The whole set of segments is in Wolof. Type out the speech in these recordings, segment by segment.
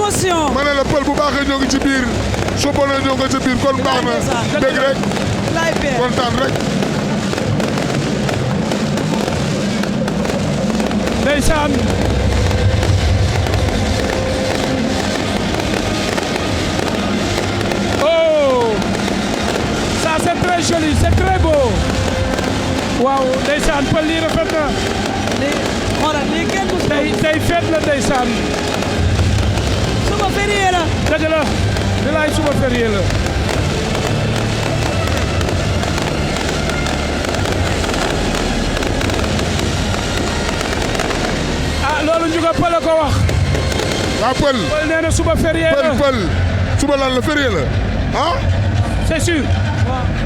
émotion. ma ne la pël bu baaxee ñoo ngi ci biir su bonee ñoo ngi ci biir kon baax na dégg rek kontaan rek. ndeysaan oh ça c'est très joli c'est très beau waaw ndeysaan pël lii rafet na. xoolal lii kenn du tey feet la ndeysaan. suba férié la. dëgg la bilaay suba férié la. ah loolu Ndiouga Pël a ko wax. waa pël. pël nee na suba férié la pël suba lan la férié la ah. c'est sûr.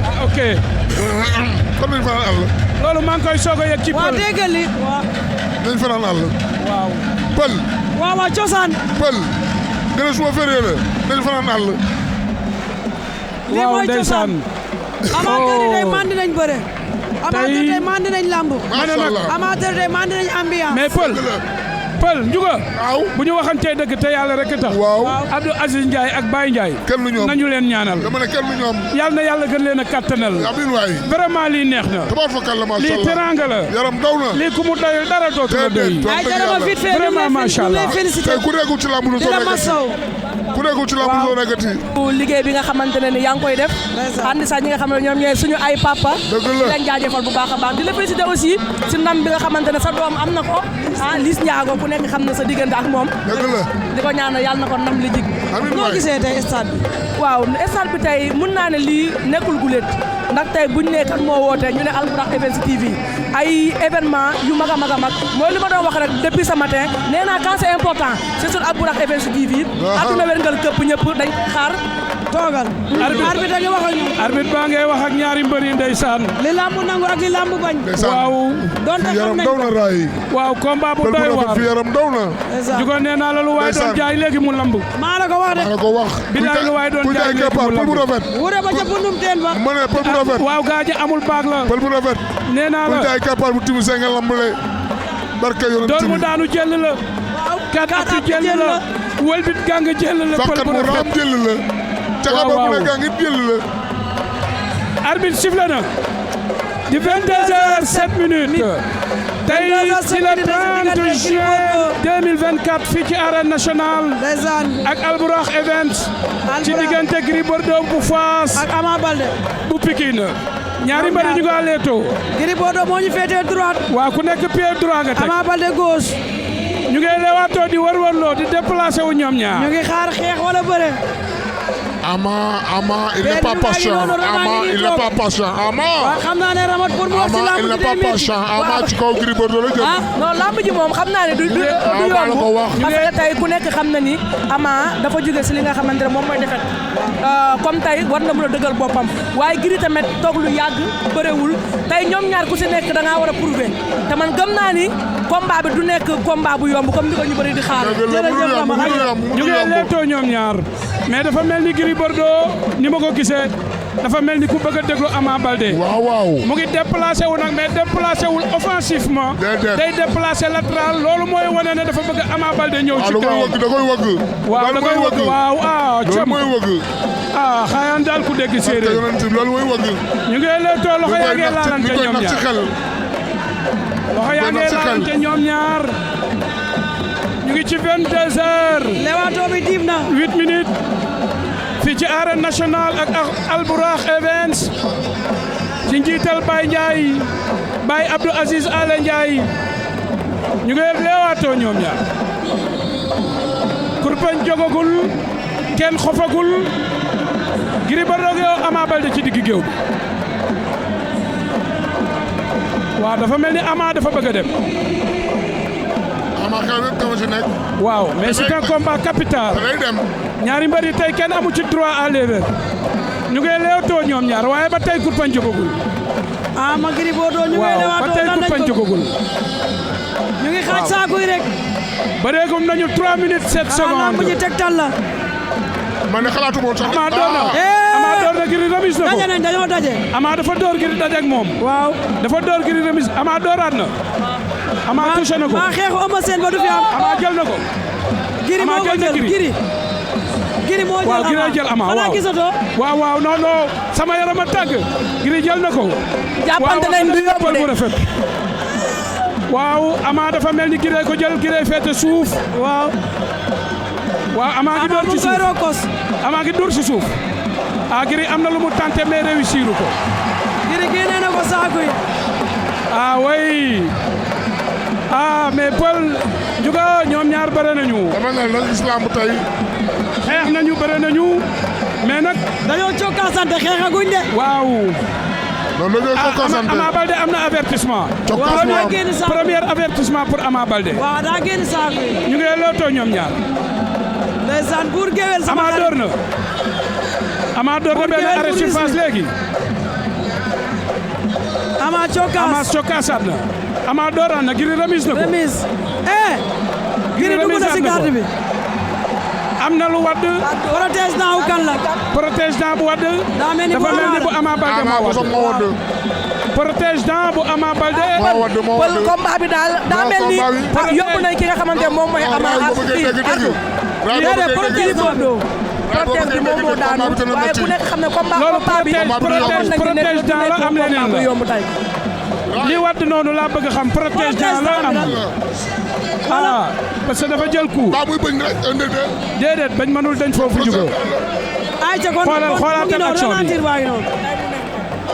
ah ok. kon nañ fanaan àll. loolu maa ngi koy soog a yëg ci pël. waaw déggal li waaw. nañ fanaan àll. waaw. pël. waaw waaw cosaan. pël. nga ne suba férié la nañ fanaan àll. lii mooy cosaan. amateur yi tey mandi nañ bëre. amateur tey mandi nañ lamb. macha allah amateur tey mandi nañ ambiance. mais pël Ndiouga. waaw bu ñu waxantee dëgg te yàlla rek tax. waaw Abdou Aziz Ndiaye ak Baye Ndiaye. kenn lu ñoom nañu leen ñaanal. dama ne kenn lu ñoom. yàlla na yàlla gën leen a kattanal. amiin waay. vraiment lii neex na. tabaar fa kàlla macha allah lii teranga la. yaram daw na. lii ku mu doyul dara dootu la doy. ay dara ma vite fait vraiment macha allah. tey ku nekkul ci lamb lu di la masaw. ku nekkul ci lamb lu soo nekkati. liggéey bi nga xamante ne ni yaa ngi koy def. andi sax ñi nga xam ne ñoom ñooy suñu ay papa. dëgg la di leen jaajëfal bu baax a baax di la félicité aussi si ndam bi nga xamante ne sa doom am na ko ah Liss Ndiago ku nekk xam na sa diggante ak moom. dëgg la di ko ñaanal yàlla na ko ndam li jig. amiin noo waay gisee tey stade bi. waaw stade bi tey mun naa ne lii nekkul guléet ndax tey buñ ne kan moo woote ñu ne Albourakh Events TV ay événement yu mag a mag a mag mooy li ma doon wax rek depuis ce matin nee naa quand c'est important c'est sur Albourakh Events TV. adduna wérngal këpp ñëpp dañ xaar. toogal. arbitre dañu wax ak ñoom. arbitre baa ngay wax ak ñaari mbër yi ndeysaan. li lamb nangu ak li lamb bañ. waaw. donte fi yaram xam nañ daw na raay. waaw combat bu pël doy bu waar. rafet fi yaram daw na. Ndiouga nee naa la lu waay doon jaay léegi mu lamb. maa la ko wax de. maa la ko wax. bilaay lu waay doon jaay léegi keppaar mu pël bu lamb. rafet. wure ba ca bundum teen ba. ma ne pël bu rafet. waaw gaaji amul baag la. pël bu rafet. nee naa ku la jaay keppaar bu timu senge lambale. barka yoonu door mu timu. daanu jël la. kat atu jël la. wëlbit gang jël la. pël faqat bu mu raam rafet. jël la. caxaba waaw. bu ne gaa ngi jël la. arbitre sifflé na. di 22h07 minutes. tey ci le 30 juin 2024 fii ci arène nationale. ndeysaan. ak Albourakh Events. ci diggante Gris Bordeaux bu Fass. ak Ama Baldé. bu Pikine. ñaari mbari ñu ngi leetoo. Gris Bordeaux moo ñu féetee droite. waa ku nekk pied droit nga teg. Ama Baldé gauche. ñu ngi leewaatoo di wërwërloo di déplacé wu ñoom ñaar. ñu ngi xaar xeex wala bëre. Ama il n'est pas patient. Ama il n'est pas patient. Ama. waaw xam naa ne Ramat pour mu wax ci Ama lamb il ji n'est day pas métti. patient. Ama ci kaw Gris Bordeaux la jëm. ah non lamb ji moom xam naa ne du maa la ko yomb wax. parce que tey ku nekk xam na ni Ama dafa jóge si li nga xamante ne moom mooy defet comme tey war na mën a dëggal boppam waaye Gris tamit toog lu yàgg bëréwul tey ñoom ñaar ku si nekk da ngaa war a prouver te man gëm naa ni combat bi du nekk combat bu yomb comme ni ko ñu bëri di xaar. ñu ngi leetoo ñoom ñaar mais dafa mel ni Gris Bordeaux ni ma ko gisee dafa mel ni ku bëgg a déglu Ama Baldé. waaw waaw. mu ngi déplacé wu nag mais déplacé wul offensivement. déedéet day déplacé latéral loolu mooy wane ne dafa bëgg Ama Baldé ñëw ci kaw. da koy wëgg. waaw da koy wëgg waaw ah. loolu mooy wëgg. ah xayaan daal ku dégg séeréer. loolu mooy wëgg. ñu ngi leetoo loxo yaa ngi laalante ñoom nax ci ñaar xel. loxo yaa ngi laalante ñoom ñaar. ñu ngi ci 22h. lewaatoo bi diib na. 8 minutes. fii ci arène nationale ak Albourakh Events ci njiital Baye Ndiaye Baye Abdou Aziz Ale Ndiaye ñu ngi leewaatoo ñoom ñaar kurpeñ jogagul kenn xofagul Gris Bordeaux Ama Baldé ci digg géew bi waaw dafa mel ni Ama dafa bëgg a dem. Ama xew yëpp dama ci nekk. waaw mais c'est un combat capital. day dem. ñaari mbër yi tey kenn amu ci droit à l'erreur ñu ngi leewtoo ñoom ñaar waaye ba tey kurpañ jógagul. Ama Gris Bordeaux ñu ngi waaw ba lewaatoo tey nan nañ kurpañ ko. jógagul. ñu ngi xaaj saako yi rek. bëreegum nañu 3 minutes 7 xanaa lamb ji secondes. tegtal la. man de xalaatu moom sax. Ama door na. Ama door na Gris remise na ko. daje nañ dañoo daje. Ama dafa door Gris daje ak moom. waaw. dafa door Gris remise Ama dooraat na. Ama touché na ko. maa xeexu Eumeu Sène ba du fi am. Ama jël na ko. Giri moo ko jël Giri moo jël waaw Giri jël Ama waaw gisatoo waaw non sama yaram a tàgg Giri jël na ko jàppante nañ du yomb de bu rafet waaw Ama dafa mel ni Giri ko jël Giri féete suuf waaw Ama ngi door ci suuf Ama ngi door ci suuf Giri am na lu mu tenté mais réussir ko Giri génne na ko saako yi oui mais Paul Ndiouga ñoom ñaar bëre nañu dama ne la islam tey xeex nañu bëre nañu mais nag dañoo cokkaasante xeexaguñ de waaw non dañoo cokkaasante Ama Baldé am na avertissement premier avertissement pour Ama Baldé waaw daa génn saako yi ñu ngi lootoo ñoom ñaar ndeysaan buur géwél sama Ama door na Ama door na benn arrêt surface léegi Ama cokkaasaat na Ama dooraan na Giri remise na ko Giri dugg na si garde bi am na lu wadd protège naa wu kan la protège naa bu wadd dafa mel ni bu Ama Baldé moo wadd protège naa bu Ama Baldé Pël combat bi daal daa mel ni yóbbu nañ ki nga xamante moom mooy Ama ak déedéet protège Bordeaux protège bi moom moo daanu waaye ku nekk xam ne combat bi protège dans la am leneen la yomb tey li wadd noonu laa bëgg xam protège dans la am parce que dafa jël coup ba muy bañ rek déedéet bañ mënul dañ foofu jóge ay ca kon xoolaatal action bi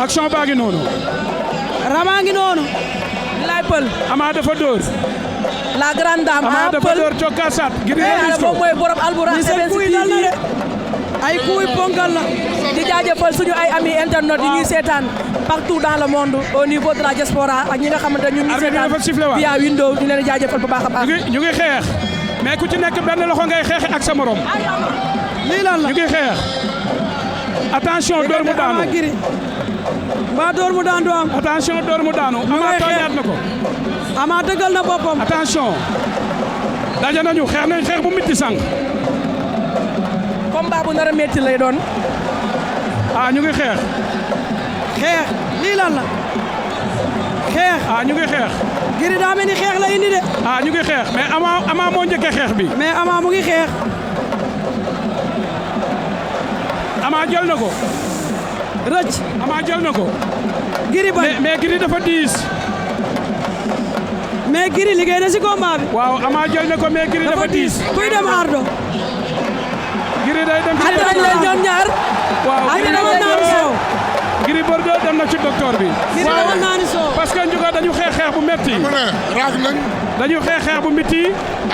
action baa ngi noonu Rama ngi noonu lay Pël Ama dafa dóor la grande dame Ama dafa dóor cokkaasaat Giri remis ko moom mooy borom Albourakh TV ay kuy ponkal la di jaajëfal suñu ay amis internet yi ñuy seetaan partout dans le monde au niveau de la diaspora ak ñi nga xamante ñu ngi seetaan via window ñu leen di jaajëfal bu baax a baax ñu ngi xeex mais ku ci nekk benn loxo ngay xeex ak sa morom lii lan la ñu ngi xeex attention door mu daanu mbaa door mu daanu am attention door mu daanu Ama tooñaat na ko Ama dëggal na boppam attention daje nañu xeex nañ xeex bu mitti sànq combat bu nar a métti lay doon ñu ngi xeex lii lan la xeex ñu ngi xeex Giri daa mel ni xeex la indi de ñu ngi xeex mais Ama moo njëkkee xeex bi mais Ama mu ngi xeex Ama jël na ko rëcc Ama jël na ko Giri bañ mais Giri dafa diis mais Giri liggéey na si combat bi waaw Ama jël na ko mais Giri dafa diis kuy dem ardo Giri day dem ci ñoom ñaar waaw Giri dama naan soow Gris Bordeaux dem na ci docteur bi Giri dama naan soow parce que Ndiouga dañu xeex bu metti raag nañ dañu xeex bu metti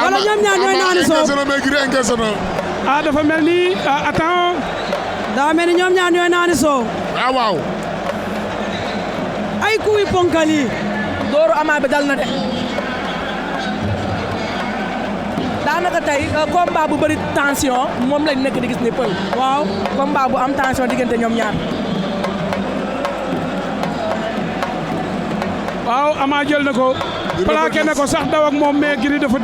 wala ñoom ñaar ñooy naan soow mais Giri encaissé na dafa mel ni attends daa mel ni ñoom ñaar ñooy naan soow waaw ay kuy ponkal yi dooru Ama bi dal na de daanaka tey combat bu bëri tension moom lañ nekk di gis ni Pël waaw combat bu am tension diggante ñoom ñaar waaw Ama jël na ko plaqué na ko sax daw ak moom mais Gris dafa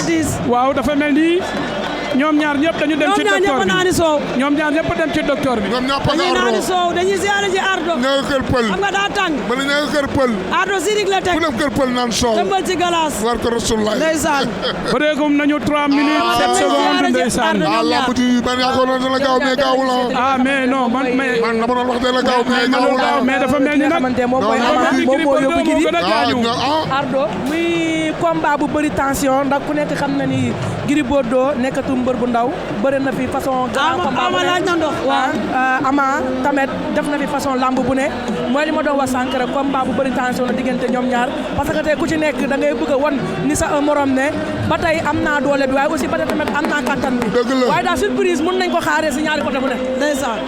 diis waaw dafa mel ni ñoom ñaar ñëpp dañu dem ci docteur bi ñoom ñaar ñëpp dem ci docteur bi ñoom ñëpp dañuy naan soow dañuy ziare ci ardo ña nga kër Pël xam nga daa tàng ba ña nga kër Pël ardo sirik la teg ku dem kër Pël naan soow tëmbal ci galas war ko Rasulullah ndeysaan bëreegum nañu 3 minutes 7 secondes ndeysaan lamb ji ban yaakaar naa dana gaaw mais gaawul mais non man dama doon wax dana gaaw mais gaawul mais dafa mel ni nag moom moo yóbbu Gris ardo muy combat bu bëri tension ndax ku nekk xam na ni Gris Bordeaux nekkatu mbër bu ndaw bëri na fi façon grand combat Ama laaj na ndox Ama tamit def na fi façon lamb bu ne mooy li ma doon wax sànq rek combat bu bëri tension la diggante ñoom ñaar parce que tey ku ci nekk da ngay bëgg a wan ni sa morom ne ba tey am naa doole bi waaye aussi ba tey tamit am naa kattan bi waaye daal surprise mun nañ ko xaaree si ñaari côté bu ne ndeysaan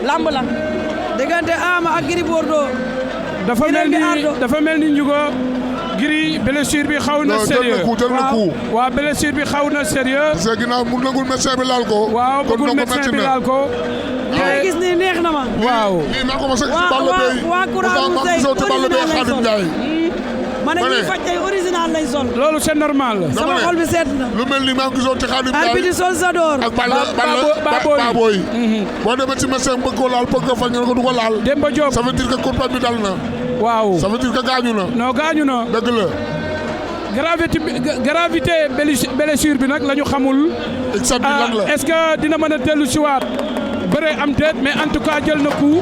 lamb la diggante Ama ak Gris Bordeaux dafa mel ni Ndiouga Gris blessure bi xaw na sérieux waaw blessure bi xaw na sérieux c'est ginnaaw mu nangul médecin bi laal ko waaw bëggul médecin bi laal ko te gis ni neex na ma waaw lii maa ko mos a gis Balla Beye waa courant bu tey Khadim Ndiaye ma ne ñuy faj tey original lañ sol loolu c'est normal sama xol bi seet na lu mel ni maa ngi gisoon ci Khadim Ndiaye arbitre sol sa door ak Baboy boo demee ci médecin bëgg ko laal bëgg ko faj nga ko du ko laal Demba Diop ça veut dire que kurpañ bi dal na waaw ça veut dire que gaañu na non gaañu na dëgg la gravité blessure bi nag la ñu xamul. Est-ce que dina mën a dellu si waat bëre am déet mais en tout cas jël na coup.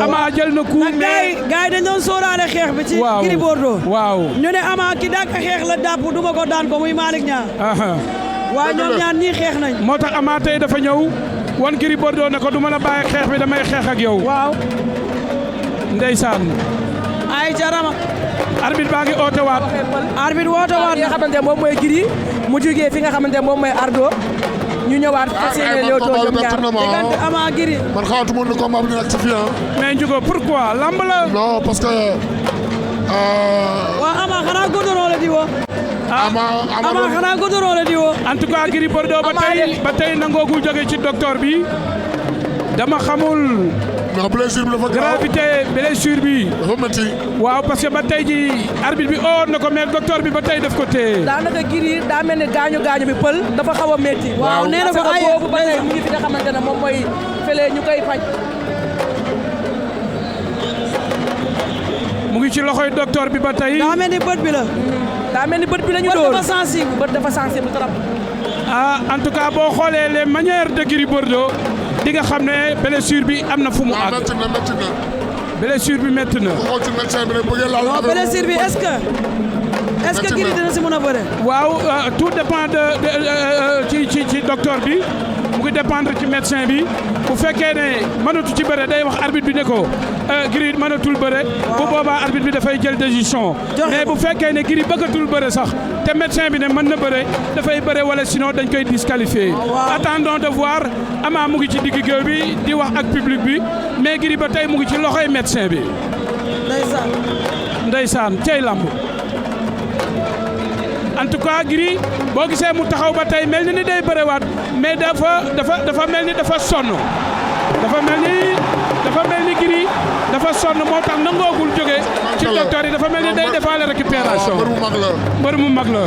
Ama jël na coup mais gars yi dañ doon sóoraale xeex bi. ci Gris Bordeaux. waaw ñu ne Ama ki dàq xeex la dàpp duma ko daan ko muy Malick Niang. waaw ñoom ñaar ñii xeex nañ. moo tax Ama tey dafa ñëw wan Gris Bordeaux ne ko du ma la bàyyi xeex bi damay xeex ak yow. waaw. ndeysaan. ay jarama. arbitre baa ngi oote waat. arbitre woote waat nga xamante ne moom mooy Gris mu jógee fi nga xamante ne moom mooy Ardo ñu ñëwaat fas yéene Leewtoo ñoom ñaar diggante Ama Gris. man xaatuma ne combat bi dina actifié mais Ndiougo pourquoi lamb la. non parce que. waaw Ama xanaa goudron la di woo. Ama xanaa goudron la di woo. en tout cas Gris Bordeaux ba tey nangoogu jóge ci docteur bi dama xamul. non blessure bi dafa gravité blessure bi. dafa métti. waaw parce que ba tey ji arbitre bi oo na ko mais docteur bi ba tey daf ko téye. daanaka Gris daa mel ni gaañu bi pël dafa xaw a métti. waaw nee na ko ay boobu ba tey mu ngi fi nga xamante ne moom mooy fële ñu koy faj. mu ngi ci loxoy docteur bi ba tey. daa mel ni bët bi la. daa mel ni bët bi la ñu dóor bët dafa sensible trop. en tout cas boo xoolee les manières de Gris Bordeaux di nga xam ne blessure bi am na fu mu àgg. métti na. blessure bi métti na. xool ci médecin bi rek bëggee laal. non blessure bi est-ce que Gris dina si mën a bëre. waaw tout dépend ci docteur bi mu ngi dépendre ci médecin bi bu fekkee ne mënatu ci bëre day wax arbitre bi ne ko Gris mënatul bëre. bu boobaa arbitre bi dafay jël décision. mais bu fekkee ne Gris bëggatul bëre sax te médecin bi ne mën na bëre dafay bëre wala sinon dañ koy disqualifier. attendons de voir Ama mu ngi ci digg géew bi di wax ak public bi mais Gris ba tey mu ngi ci loxoy médecin bi. ndeysaan cey lamb. en tout cas Gris boo gisee mu taxaw ba tey mel ni day bërewaat mais dafa mel ni dafa sonn dafa mel ni Gris dafa sonn moo tax nangoogul jóge ci docteur yi dafa mel ni day defaale récupération. mbër mu mag la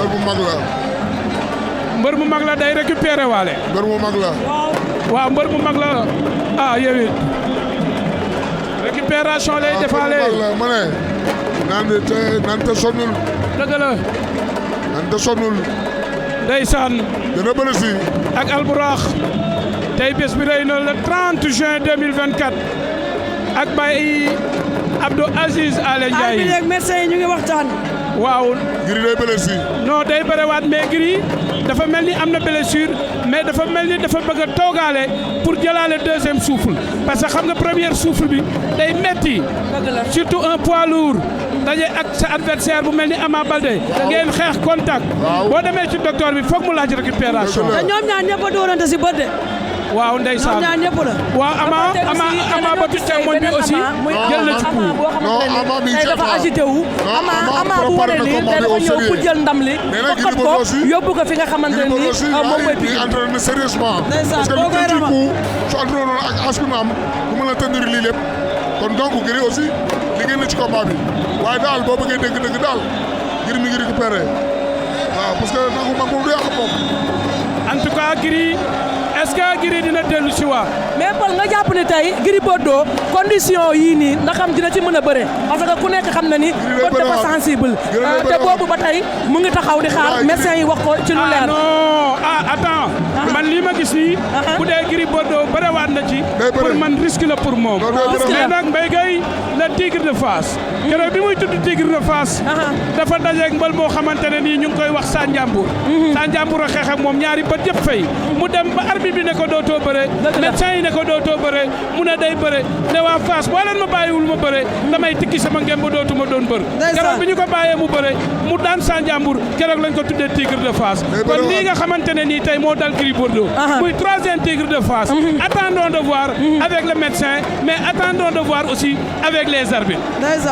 mbër mu mag la day récupéré waale. mbër mu mag la. waaw mbër mu mag la ah yow it récupération lay defaale. ma ne naan te sonnul. dëgg la. naan te sonnul. ndeysaan. dina bëri si. ak Alburax tey bés bi rëy na le 30 juin 2024 ak Baye Abdou Aziz Ale Ndiaye. arbitre ak médecin yi ñu ngi waxtaan. waaw. Gris day blessé. non day bëriwaat mais Gris dafa mel ni am na blessure mais dafa mel ni dafa bëgg a toogaale pour jëlaale deuxième souffle parce que xam nga première souffle bi day metti surtout un poids lourd daje ak sa adversaire bu mel ni Ama Baldé ngeen xeex contact. boo demee ci docteur bi foog mu laaj récupération. te ñoom ñaar ñëpp a dóorante si bët de. waaw ndeysaan ñoom ñaar ñëpp la. waaw Ama ba tu càmmoñ bi aussi jël na ci coup. non Ama mi ngi dafa agité wu. Ama bu wane ni dafa ñëw pour jël ndam li. fokkat ko yóbbu ko fi nga xamante ne nii moom mooy Pikine. entraîné sérieusement. parce que lu tuuti coup su entraîné noonu ak as bi mu am du mën a tenir lii lépp kon donc Gris aussi liggéey na ci combat bi waaye daal boo bëggee dëgg daal Gris mi ngi récupéré waaw parce que nangu mag moom du yàq moom. en tout cas Gris est-ce que Gris dina dellu si waat. mais Paul nga jàpp ne tey Gris Bordeaux condition yii nii ndax xam dina ci mën a bëre parce que ku nekk xam na ni bët dafa sensible te boobu ba tey mu ngi taxaw di xaar médecin yi wax ko ci lu leer. non attends man lii ma gis nii bu dee Gris Bordeaux bërewaat na ci pour man risque la pour moom mais nag Mbaye Gueye le tigre de Fass keroog bi muy tudd tigre de Fass dafa dajeeg mbal moo xamante ne nii ñu ngi koy wax Sanjambur Sanjambur a xeex ak moom ñaari bët yëpp fay mu dem ba arbitre bi ne ko dootoo bëre médecin yi ne ko dootoo bëre mu ne day bëre ne waa Fass boo leen ma bàyyiwul ma bëre damay tikki sama ngem ba dootuma doon bër keroog bi ñu ko bàyyee mu bëre mu daan Sanjambur keroog lañ ko tuddee tigre de Fass kon lii nga xamante ne nii tey moo dal Gris Bordeaux muy troisième tigre de Fass attendons de voir avec le médecin mais attendons de voir aussi avec les arbitres.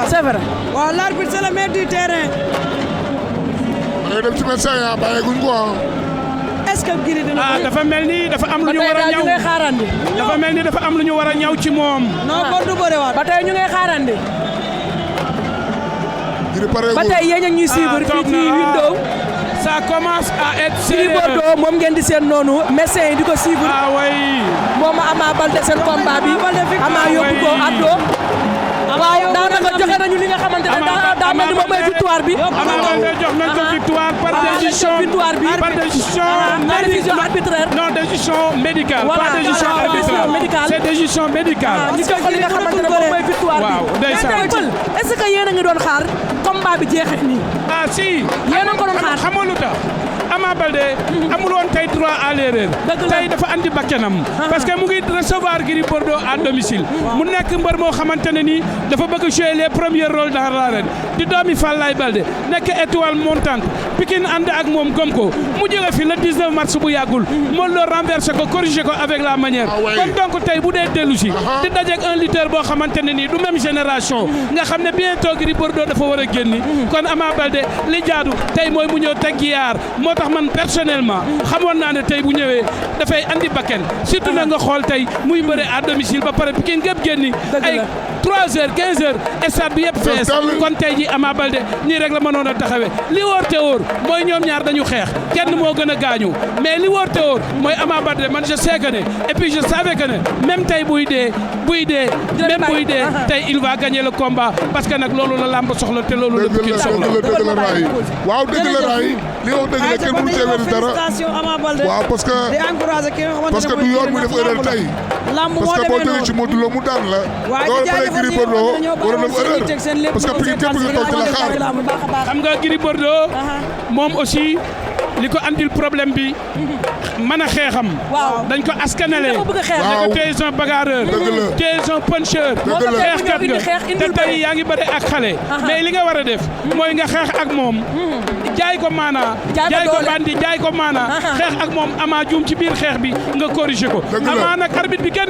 C'est vrai. waaw l'arbitre c'est le maître du terrain. da ngay dem ci médecin yi bàyyeeguñ ko est-ce que Gris dina dafa mel ni dafa am lu ñu war a ñaw dafa mel ni dafa am lu ñu war a ñaw ci moom. non kon du bëre waat. ba tey ñu ngay xaarandi. Gris pareegul ba tey yéen a ñuy suivre fii ci window. ça commence à être Gris Bordeaux moom ngeen di seen noonu médecin yi di ko suivre. ah oui. moom Ama Baldé seen combat bi Ama yóbbu ko Ardo. waaw daanaka joxe nañu li nga xamante ne daa mel ni moom mooy victoire bi. Ama Baldé jox nañ ko victoire par décision arbitraire. Non, décision médicale. Pas décision arbitraire. C'est décision médicale. ñu jox ko li nga xamante ne moom mooy victoire bi. waaw ndeysaan. mais tey est-ce que yéen a ngi doon xaar combat bi jeexee nii. ah si. yéen a ngi ko doon xaar. xam nga lu tax Ama Baldé amul woon tey droit à l'erreur. tey dafa andi bakkanam. parce que mu ngi recevoir Gris Bordeaux à domicile. mu nekk mbër moo xamante ne nii dafa bëgg jouer les premiers rôles dans l'arène di doomi Fallaye Baldé nekk étoile montante Pikine ànd ak moom gëm ko mu jóge fi le 19 mars bu yàggul Modou Lo renversé ko corrigé ko avec la manière. kon donc tey bu dee dellu si di dajeeg un lutteur boo xamante ne nii du même génération nga xam ne bientôt Gris Bordeaux dafa war a génni kon Ama Baldé li jaadu tey mooy mu ñëw teg yaar moo tax man personnellement xamoon naa ne tey bu ñëwee dafay andi bakken surtout na nga xool tey muy bëre à domicile ba pare Pikine gépp génni ay 3h 15h stade bi yëpp fees kon tey ji Ama Baldé nii rek la mënoon a taxawee li wóor te wóor mooy ñoom ñaar dañu xeex kenn moo gën a gaañu mais li wóor te wóor mooy Ama Baldé man je sais que ne et puis je savais que ne même tey buy dee tey il va gagner le combat parce que nag loolu la làmb soxla te loolu la Pikine soxla. dëgg la raay waaw dëgg la raay li wax dëgg la kenn mënu cee wér dara waaw parce que du yoon muy def erreur tey parce que boo jógee ci Modou Lo mu daan la doo bëre Gris Bordeaux war a def erreur parce que Pikine képp nga toog di la xaar. xam nga Gris Bordeaux moom aussi li ko andil problème bi mën a xeexam dañ ko askanale ne tey un bagarreur tey un puncheur xeexkat nga te tey yaa ngi bëre ak xale mais li nga war a def mooy nga xeex ak moom jaay ko maana jaay ko bandi jaay ko maana xeex ak moom Ama juum ci biir xeex bi nga corriger ko Ama nag arbitre bi